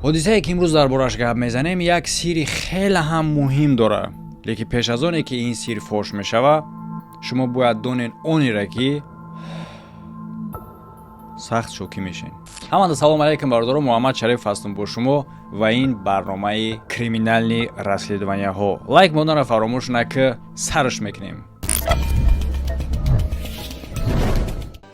Ҳодисае, ки имрӯз дар бораш гап мезанем, як сирри хеле ҳам муҳим дорад. Лекин пеш аз оне ки ин сир фош мешавад, шумо бояд донед онеро, ки сахт шокӣ мешед. Ҳамада салом алайкум, бародаро! Муҳаммад Шариф ҳастам бо шумо ва ин барномаи криминальный расследованияҳо. Лайк монданро фаромӯш накӣ. Сарш мекунем.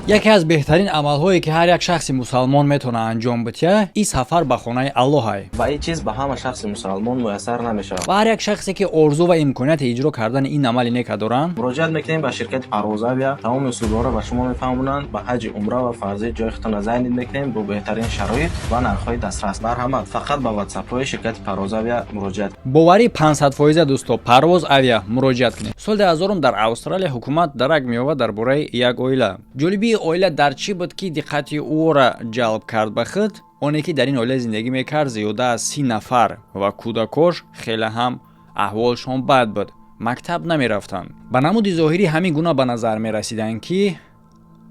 Яке аз беҳтарин амалҳое, ки ҳар як шахси мусалмон метавонад анҷом бития, ин сафар ба хонаи Аллоҳай. Ва ин чиз ба ҳама шахси мусалмон муяссар намешавад. Ва ҳар як шахсе, ки орзу ва имконияти иҷро кардани ин амали нека доранд, муроҷиат мекунем ба ширкати Парвозавиа. Тамоми усулҳоро ба шумо мефаҳмонанд. Ба ҳаҷи умра ва фарзӣ ҷои худтонро зайнид мекунем бо беҳтарин шароит ва нархҳои дастрас. Марҳамат, фақат ба ватсапҳои ширкати Парвозавиа муроҷиат. Боварӣ 500%. Дӯсто, Парвоз Авиа муроҷиат кунед. Соли 2000 дар Австралия ҳукумат дарак меёбад дар бораи як оила. Ҷолибии оила дар чӣ буд, ки диққати ӯро ҷалб кард ба худ? Оне ки дар ин оила зиндагӣ мекард зиёда аз 30 нафар ва кӯдакош хеле ҳам аҳволшон бад буд, мактаб намерафтанд. Ба намуди зоҳирӣ ҳамин гуна ба назар мерасиданд, ки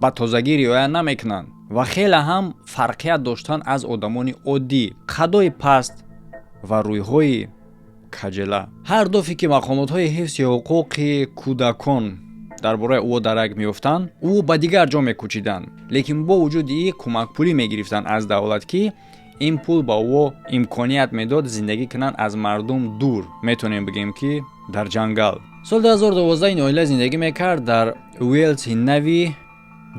ба тозагӣ риоя намекунанд ва хеле ҳам фарқият доштанд аз одамони оддӣ: қадои паст ва рӯйҳои каҷела. Ҳар дафъе ки мақомотҳои ҳифзи ҳуқуқи кӯдакон дар бораи ӯ дарак меёфтанд, ӯ ба дигар ҷо мекӯчиданд. Лекин бо вуҷуди ин кӯмакпулӣ мегирифтанд аз давлат, ки ин пул ба ӯ имконият медод зиндагӣ кунанд аз мардум дур, метавонем бигӯем, ки дар ҷангал. Соли 2012 ин оила зиндагӣ мекард дар Уэлси Нави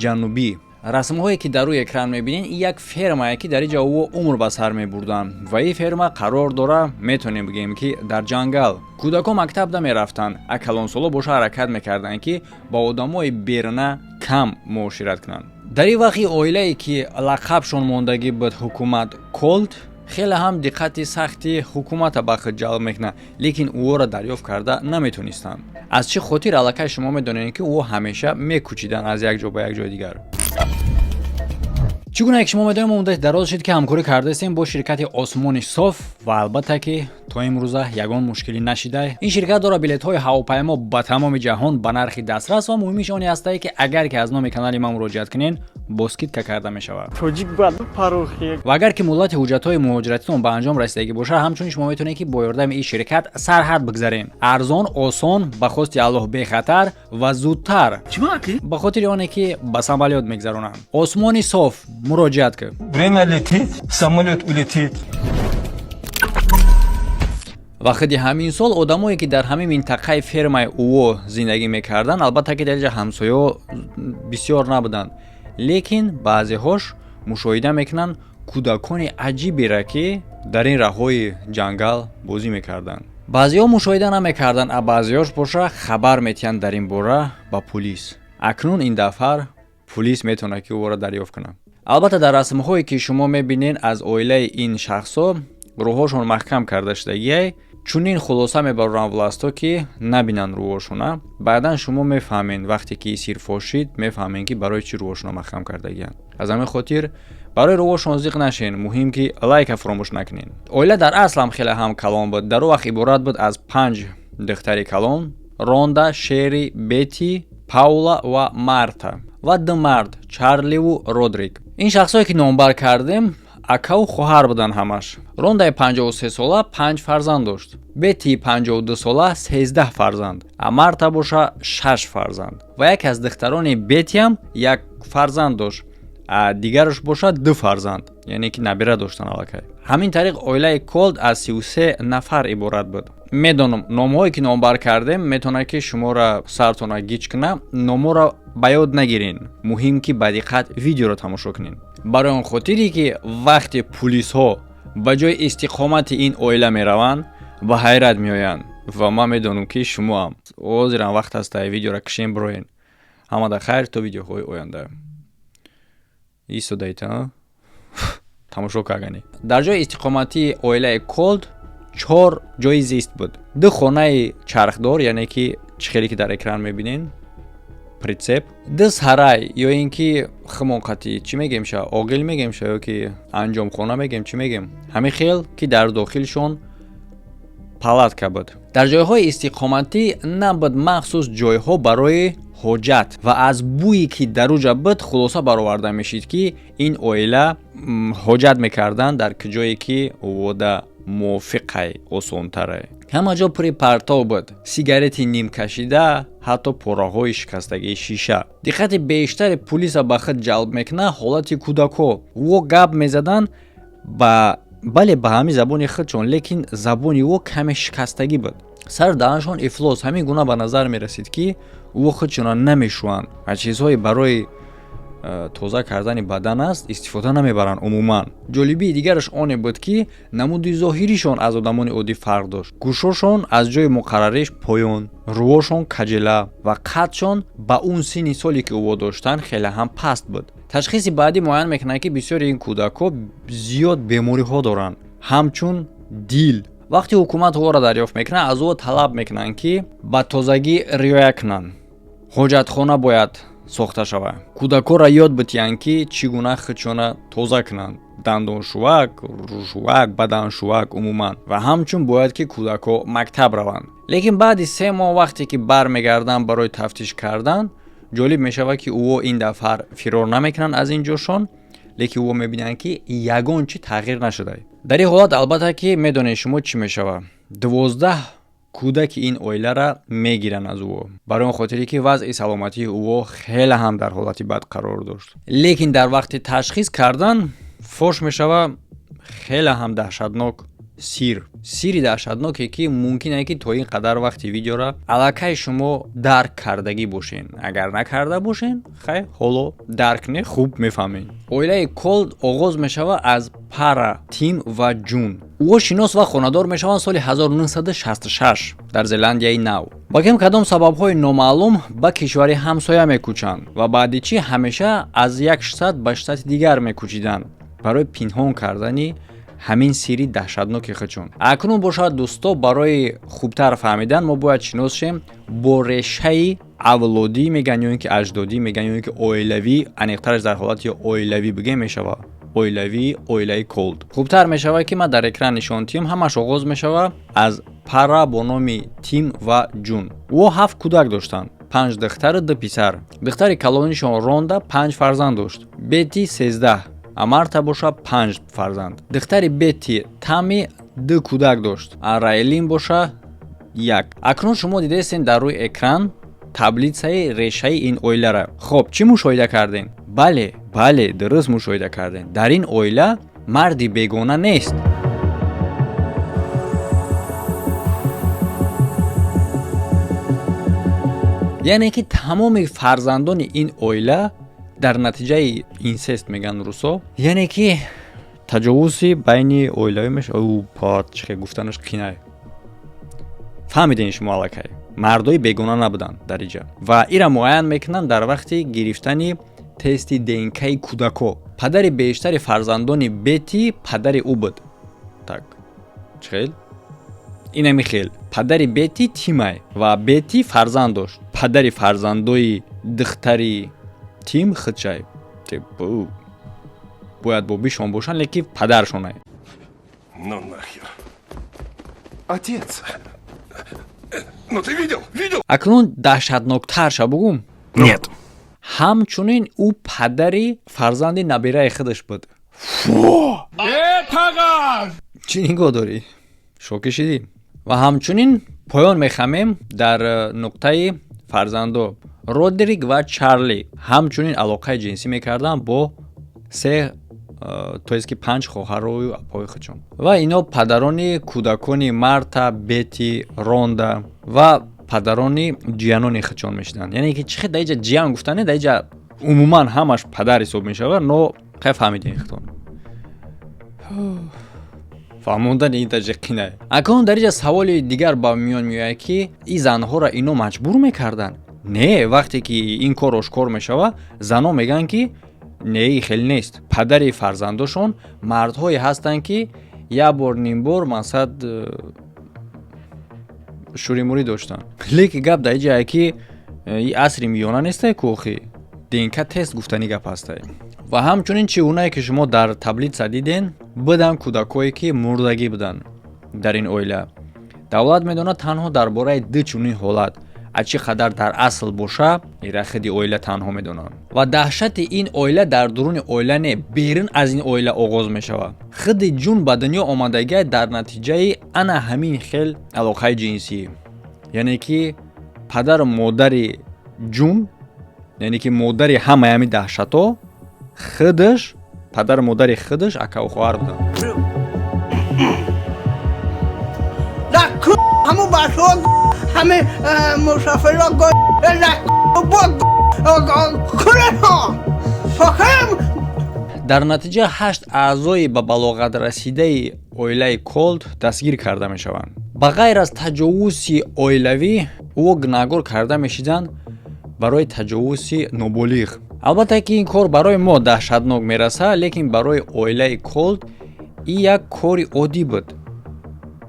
Ҷанубӣ. Расмҳое, ки дар рӯи экран мебинед, ин як фермае, ки дар инҷа ӯ умр ба сар мебурданд ва ин ферма қарор дора, метавонем бигӯем, ки дар ҷангал. Кӯдакон мактаб намерафтанд, а калонсоло боша ҳаракат мекарданд, ки ба одамои берна кам муошират кунанд. Дар ин вақт ин оилае, ки лақабшон мондагӣ буд ҳукумат Колд, хеле ҳам диққати сахти ҳукумата ба худ ҷалб мекунад, лекин ӯро дарёфт карда наметонистанд. Аз чӣ хотир, аллакай шумо медонед, ки ӯ ҳамеша мекӯчиданд аз як ҷо ба як ҷои дигар. Чӣ гуна ки шумо медонед, мо муддати дароз шуд, ки ҳамкорӣ кардаистем бо ширкати Осмони Соф ва албатта ки то имрӯза ягон мушкилӣ нашида. Ин ширкат дорад билетҳои ҳавопаймо ба тамоми ҷаҳон ба нархи дастрас ва муҳимиш оне ҳастае, ки агар ки аз номи канали ман муроҷиат кунед, бо скидка карда мешавад. Тоҷик бояд парохи. Ва агар ки муҳлати ҳуҷҷатҳои муҳоҷиратитон ба анҷом расидагӣ бошад, ҳамчунин шумо метавонед, ки бо ёрдами ин ширкат сарҳад бигзаред арзон, осон, ба хости Аллоҳ бехатар ва зудтар, ба хотири оне ки ба самолёт мегзаронанд. Осмони Соф муроҷиат кун. Время летит, самолет улетит. Ва худи ҳамин сол одамое, ки дар ҳамин минтақаи фермаи ӯо зиндагӣ мекарданд, албатта ки дар инҷа ҳамсояҳо бисёр набуданд, лекин баъзеҳош мушоҳида мекунанд кӯдакони аҷиберо, ки дар ин раҳҳои ҷангал бозӣ мекарданд. Баъзеҳо мушоҳида намекарданд, а баъзеҳош боша хабар метиҳанд дар ин бора ба пулис. Акнун ин дафъар пулис метавонад, ки ӯро дарёфт кунад. Албатта, дар расмҳое, ки шумо мебинед, аз оилаи ин шахсҳо рӯҳошон маҳкам карда шудагиай. Чунин хулоса мебароранд властҳо, ки набинанд рӯҳошона. Баъдан шумо мефаҳмед, вақте ки сир фошид, мефаҳмед, ки барои чӣ рӯҳошона маҳкам кардагианд. Аз ҳамин хотир барои рӯҳошон зиқ нашен, муҳим ки лайка фуромӯш накунед. Оила дар аслам хеле ҳам калон буд. Дар он вақт иборат буд аз панҷ духтари калон: Ронда, Шери, Бети, Паула ва Марта ва ду мард, Чарливу Родрик. Ин шахсое, ки номбар кардем, акаву хоҳар буданд ҳамаш. Рондаи 53сола панҷ фарзанд дошт, Бетии 52сола 13 фарзанд, а Марта боша шаш фарзанд. Ва яке аз духтарони Бетиам як фарзанд дошт, а дигараш бошад ду фарзанд, яъне ки набира доштанд аллакай. Ҳамин тариқ оилаи Колд аз 33 нафар иборат буд. Медонам, номҳое, ки номбар кардем, метавонад, ки шуморо сартона гиҷ кунад. Номҳоро ба ёд нагирен, муҳим ки ба диққат видеоро тамошо кунед, барои он хотире ки вақте пулисҳо ба ҷои истиқомати ин оила мераванд, ба ҳайрат меоянд. Ва ман медонам, ки шумоам ҳозирам вақт ҳаста видеоро кишем бироен. Ҳамада хайр, то видеоҳои оянда. Истодаита тамошо кардани. Дар ҷои истиқоматии оилаи Колд чор ҷои зист буд: ду хонаи чархдор, яъне ки чӣ хеле ки дар экран мебинен, прицеп, ду сарай ё ин ки химоқати чӣ мегем ша, оғил мегем ша ё ки анҷомхона мегем, чӣ мегем, ҳамин хел, ки дар дохилшон палатка буд. Дар ҷойҳои истиқоматӣ набуд махсус ҷойҳо барои Ҳоҷат ва аз бӯе, ки дар уҷа буд, хулоса бароварда мешид, ки ин оила ҳоҷат мекарданд дар ҷое, ки вода мувофиқай, осонтарай. Ҳама ҷо пури партов буд: сигарети нимкашида, ҳатто пораҳои шикастагии шиша. Диққати бештари пулиса ба худ ҷалб мекунад ҳолати кӯдакҳо. Ӯ гап мезаданд ба, бале, ба ҳамин забони худшон, лекин забони ӯ каме шикастагӣ буд. Сар даҳаншон ифлос. Ҳамин гуна ба назар мерасид, ки ӯ худшонро намешӯянд ва чизҳое барои тоза кардани бадан аст, истифода намебаранд умуман. Ҷолибии дигараш оне буд, ки намуди зоҳиришон аз одамони оддӣ фарқ дошт: гӯшошон аз ҷои муқаррариш поён, рӯҳошон каҷела ва қадшон ба он синни соле, ки ӯво доштанд, хеле ҳам паст буд. Ташхиси баъдӣ муайян мекунад, ки бисёри ин кӯдакҳо зиёд бемориҳо доранд, ҳамчун дил. Вақте ҳукумат ӯро дарёфт мекунад, аз ӯ талаб мекунанд, ки ба тозагӣ риоя кунанд, ҳоҷатхона бояд сохта шавад, кӯдакҳоро ёд битиҳанд, ки чӣ гуна худшона тоза кунанд: дандоншувак, рӯшувак, баданшувак умуман, ва ҳамчун бояд, ки кӯдакҳо мактаб раванд. Лекин баъди 3 моҳ, вақте ки бармегарданд барои тафтиш кардан, ҷолиб мешавад, ки ӯо ин дафъа фирор намекунанд аз ин ҷошон, лекин ӯо мебинанд, ки ягон чӣ тағйир нашуда. Дар ин ҳолат, албатта, ки медонед шумо, чӣ мешавад: 12 кӯдаки ин оилара мегиранд аз ӯ, барои он хотире, ки вазъи саломатии ӯ хеле ҳам дар ҳолати бад қарор дошт. Лекин дар вақти ташхис кардан фош мешавад хеле ҳам даҳшатнок сир, сири даҳшатноке, ки мумкин ае, ки то ин қадар вақти видеора аллакай шумо дарк кардагӣ бошен. Агар накарда бошен, хай, ҳоло дарк не, хуб мефаҳмед. Оилаи Колд оғоз мешавад аз Пара Тим ва Ҷун. Ӯ шинос ва хонадор мешаванд соли 1966 дар Зеландияи Нав. Ба кам кадом сабабҳои номаълум ба кишвари ҳамсоя мекӯчанд ва баъди чӣ ҳамеша аз як штат ба штати дигар мекӯчиданд барои пинҳон кардани ҳамин сири даҳшатноки худшон. Акнун бошад, дӯсто, барои хубтар фаҳмидан мо бояд шинос шем бо решаи авлодӣ меган ё ин ки аҷдодӣ меган, ё ин ки оилавӣ, аниқтараш дар ҳолати оилавӣ бигем мешавад, оилавӣ, оилаи Колд. Хубтар мешавад, ки ман дар экран нишон тиҳам. Ҳамаш оғоз мешавад аз пара бо номи Тим ва Ҷун. Ӯ ҳафт кӯдак доштанд: панҷ духтару ду писар. Духтари калонишон Ронда панҷ фарзанд дошт, Бетти 13, а Марта боша панҷ фарзанд. Духтари Бетти Тами ду кӯдак дошт, а Райлин боша як. Акнун шумо дидаистед дар рӯи экран таблицаи решаи ин оилара. Хоб, чӣ мушоҳида кардем? Бале, бале, дуруст мушоҳида кардем: дар ин оила марди бегона нест. Яъне ки тамоми фарзандони ин оила дар натиҷаи инцест мегӯянд русо, яъне ки таҷовузи байни оилавӣ мешавад. Чихе гуфтанаш қинай, фаҳмидем шумо. Аллакай мардои бегона набуданд дар иҷа ва ира муайян мекунанд дар вақти гирифтани тести ДНКи кӯдако. Падари бештари фарзандони Бети падари ӯ буд. Так, чихел инами хел падари Бети Тимай ва Бети фарзанд дошт. Падари фарзандои духтари Тим худшай бояд бобишон бошанд, лекин падаршонай. Ну нахер. Отец. Ну ты видел? Видел? Акнун даҳшатноктарша бугум? Нет. Ҳамчунин ӯ падари фарзанди набираи худаш буд. Чӣ нигоҳ дорӣ, шокӣ шидӣ? Ва ҳамчунин поён мехамем дар нуқтаи фарзандо. Родрик ва Чарли ҳамчунин алоқаи ҷинсӣ мекарданд бо се, то есть ки панҷ хоҳарою апои худшон, ва ино падарони кӯдакони Марта, Бети, Ронда ва падарони ҷиянони худшон мешуданд. Яъне ки чӣ хел дар иҷа ҷиян гуфтане, дар иҷа умуман ҳамаш падар ҳисоб мешавад. Но хай, фаҳмидем худтон, фаҳмондани ин таҷи қинай. Акнун дар иҷа саволи дигар ба миён меояд, ки ин занҳоро ино маҷбур мекарданд? Не, вақте ки ин кор ошкор мешавад, занҳо мегӯянд, ки не, хеле нест. Падари фарзандошон мардҳое ҳастанд, ки як бор, нимбор мақсад шӯримурӣ доштанд. Лекин гап дар иҷае, ки и асри миёна нестай ку охи, ДНК тест гуфтани гап ҳастай. Ва ҳамчунин чӣ гунае ки шумо дар таблица диден, буданд кӯдакҳое, ки мурдагӣ буданд дар ин оила. Давлат медонад танҳо дар бораи ду чунин ҳолат. А чӣ қадар дар асл боша, ира худи оила танҳо медонанд. Ва даҳшати ин оила дар дуруни оила не, берун аз ин оила оғоз мешавад. Худи Ҷун ба дунё омадагиай дар натиҷаи ана ҳамин хел алоқаи ҷинсӣ, яъне ки падару модари Ҷун, яъне ки модари ҳамаи ҳамин даҳшатҳо, худаш падару модари худаш акаву хоҳар буданд. Ҳамун бачаҳо, ҳами мусофиро. Дар натиҷа ҳашт аъзои ба балоғат расидаи оилаи Колд дастгир карда мешаванд. Ба ғайр аз таҷовузи оилавӣ, ӯо гунаҳгор карда мешиданд барои таҷовузи ноболиғ. Албатта ки ин кор барои мо даҳшатнок мерасад, лекин барои оилаи Колд ин як кори оддӣ буд,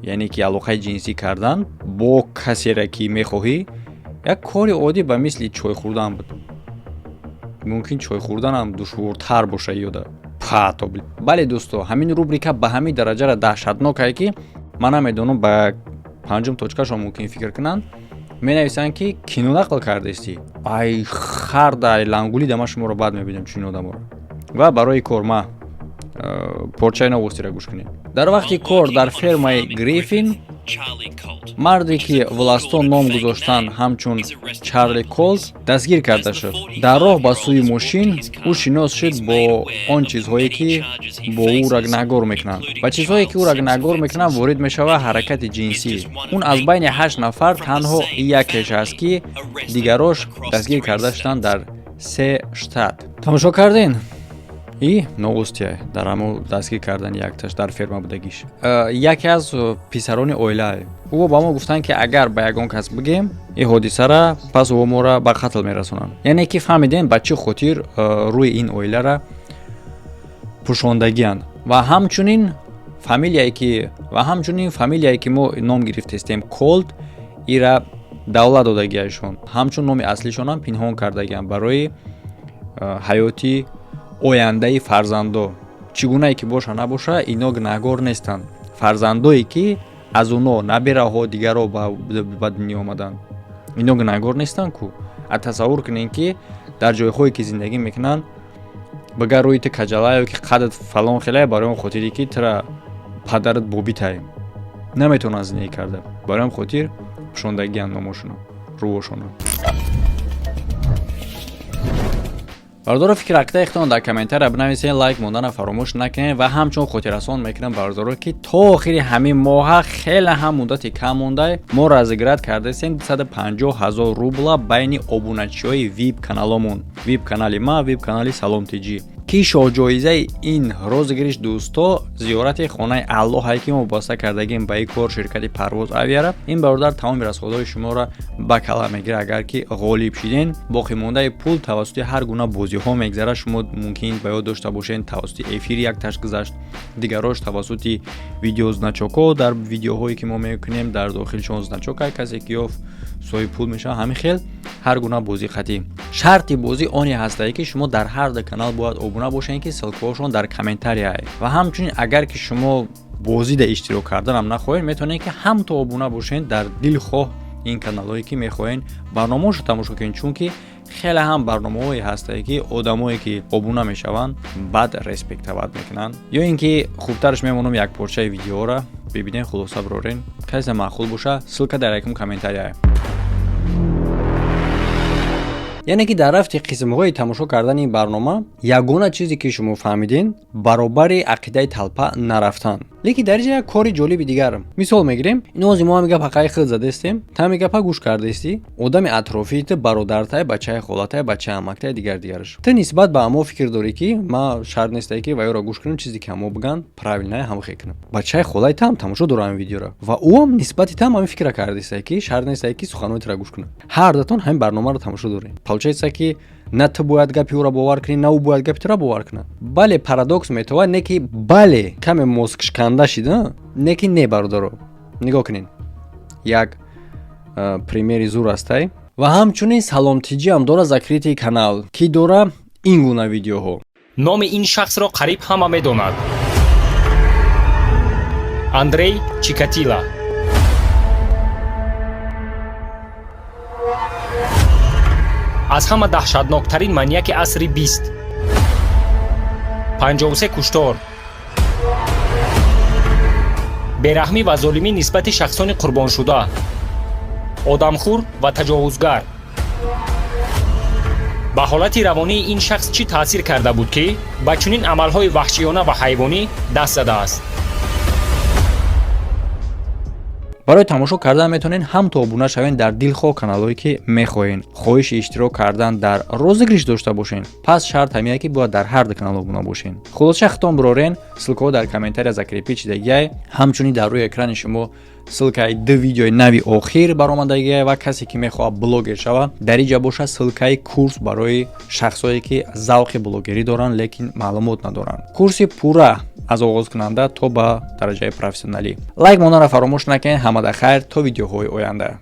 яъне ки алоқаи ҷинсӣ кардан бо касере ки мехоҳӣ, як кори оддӣ ба мисли чой хӯрдан буд. Мумкин, чой хӯрданам душвортар боша ёда пато. Бале, дӯсто, ҳамин рубрика ба ҳамин дараҷара даҳшатнокае, ки ман намедонам, ба панҷум точкашон мумкин фикр кунанд. Менависанд, ки кино нақл кардаистӣ, ай харда, ай лангулида. Ман шуморо бад мебинам, чунин одаморо. Ва барои кор ма порчаи новостиро гӯш кунед. Дар вақти кор дар фермаи Гриффин марде, ки властон ном гузоштанд ҳамчун Чарли Колд, дастгир карда шуд. Дар роҳ ба сӯи мошин ӯ шинос шуд бо он чизҳое, ки бо ӯ гунаҳгор мекунанд. Ба чизҳое, ки ӯра гунаҳгор мекунанд, ворид мешавад ҳаракати ҷинсӣ. Он аз байни ҳашт нафар танҳо якеш аст, ки дигарош дастгир карда шуданд дар се штат. Тамошо карден, и новостия дар ҳамо дастгир кардани якташ дар ферма будагиш. Яке аз писарони оилаа ӯ ба мо гуфтанд, ки агар ба ягон кас бигем ин ҳодисара, пас ӯ моро ба қатл мерасонанд. Яъне ки фаҳмидем, ба чӣ хотир рӯи ин оилара пӯшондагианд. Ва ҳамчунин фамилияе ки мо ном гирифтестем, Колд, ира давлат додагиашон, ҳамчун номи аслишонам пинҳон кардагианд барои ҳаёти ояндаи фарзандо. Чӣ гунае ки боша набоша, ино гунаҳгор нестанд. Фарзандое, ки аз оно набираҳо, дигаро ба дунё омаданд, ино гунаҳгор нестанд ку. А тасаввур кунем, ки дар ҷойҳое ки зиндагӣ мекунанд, бигар рӯи ту каҷалаю ки қадат фалон хелае, барои он хотире ки тура падарат бобитай, наметавонанд зиндагӣ карда. Барои он хотир пӯшондагианд номошуно, рӯҳошоно. Бародаро, фикр ақидаи худтон дар комментария бинависед, лайк мондана фаромӯш накунед. Ва ҳамчун хотиррасон мекунам, бародаро, ки то охири ҳамин моҳа хеле ҳам муддати кам монда. Мо разыграть кардастем 250 ҳазор рубла байни обуначиҳои вип каналомон, вип канали ма, вип канали Салом Тиҷӣ, ки шоҳҷоизаи ин розыгрыш, дӯсто, зиёрати хонаи Аллоҳае, ки мо вобаста кардагим ба ин кор ширкати Парвоз Авиара. Ин бародар тамоми расходҳои шуморо ба кала мегирад, агар ки ғолиб шиден. Боқимондаи пул тавассути ҳар гуна бозиҳо мегзарад. Шумо мумкин ба ёд дошта бошед, тавассути эфир якташ гузашт, дигарош тавассути видеозначокҳо. Дар видеоҳое, ки мо мекунем, дар дохилшон значок касе ки ёфт, соҳиби пул мешавад. Ҳамин хел ҳар гуна бозӣ қатъӣ. Шарти бозӣ оне ҳастае, ки шумо дар ҳар ду канал бояд обуна бошед, ки ссылкаҳошон дар комментария. Ва ҳамчунин, агар ки шумо бозида иштирок карданам нахоҳед, метавонед, ки ҳамто обуна бошед дар дилхоҳ ин каналҳое, ки мехоҳед барномаошо тамошо кунед, чунки хеле ҳам барномаҳое ҳастае, ки одамое, ки обуна мешаванд, баъд респектовать мекунанд. Ё ин ки хубтараш мемонам, як порчаи видеоро бибинед, хулоса бирорен. Касе маъқул боша, ссылка дар якум комментария. Яъне ки дар рафти қисмҳои тамошо кардани ин барнома ягона чизе, ки шумо фаҳмидин, баробари ақидаи талпа нарафтан. Лекин дар инҷа як кори ҷолиби дигар мисол мегирем. Инози мо ҳами гап ҳаққаи худ задестем, та ҳами гапа гӯш кардаистӣ. Одами атрофии ту, бародартай, бачаи холатай, бачаи амактай, дигар дигараш, ту нисбат ба амо фикр дорӣ, ки ма шарт нестае, ки ваёро гӯш кунам, чизе ки амо бигӯянд правильное, ҳамхе кунам. Бачаи холаи таам тамошо дора ҳамин видеоро ва ӯам нисбати таам ҳамин фикра кардистае, ки шарт нестае, ки суханои тура гӯш кунам. Ҳар датон ҳамин барномаро тамошо дорем. Получается, ки на ту бояд гапи ӯро бовар кунӣ, на ӯ бояд гапи туро бовар кунад. Бале, парадокс метавад, не ки бале, каме мозгшканда шида, не ки не. Бародаро, нигоҳ кунед, як примери зур астай. Ва ҳамчунин Саломтиҷиам дора закрытый канал, ки дора ин гуна видеоҳо. Номи ин шахсро қариб ҳама медонад: Андрей Чикатила. Аз ҳама даҳшатноктарин маньяки асри 20, 53 куштор, бераҳмӣ ва золимӣ нисбати шахсони қурбоншуда, одамхӯр ва таҷовузгар. Ба ҳолати равонии ин шахс чӣ таъсир карда буд, ки ба чунин амалҳои ваҳшиёна ва ҳайвонӣ даст задааст? Барои тамошо кардан метавонед ҳам то обуна шавед дар дилхоҳ каналҳое, ки мехоҳед. Хоҳиши иштирок кардан дар розыгрыш дошта бошед, пас шарт ҳамия, ки бояд дар ҳар ду канал обуна бошед. Хулоса, хитом бирорен, ссылкаҳо дар комментария закрепить шидагиай. Ҳамчунин дар рӯи экрани шумо ссылкаи ду видеои нави охир баромадагиай ва касе, ки мехоҳад блогер шавад, дар инҷа бошад ссылкаи курс барои шахсое, ки завқи блогерӣ доранд, лекин маълумот надоранд. Курси пурра аз оғозкунанда то ба дараҷаи профессионалӣ. Лайк монданро фаромӯш накунед. Ҳамада хайр, то видеоҳои оянда.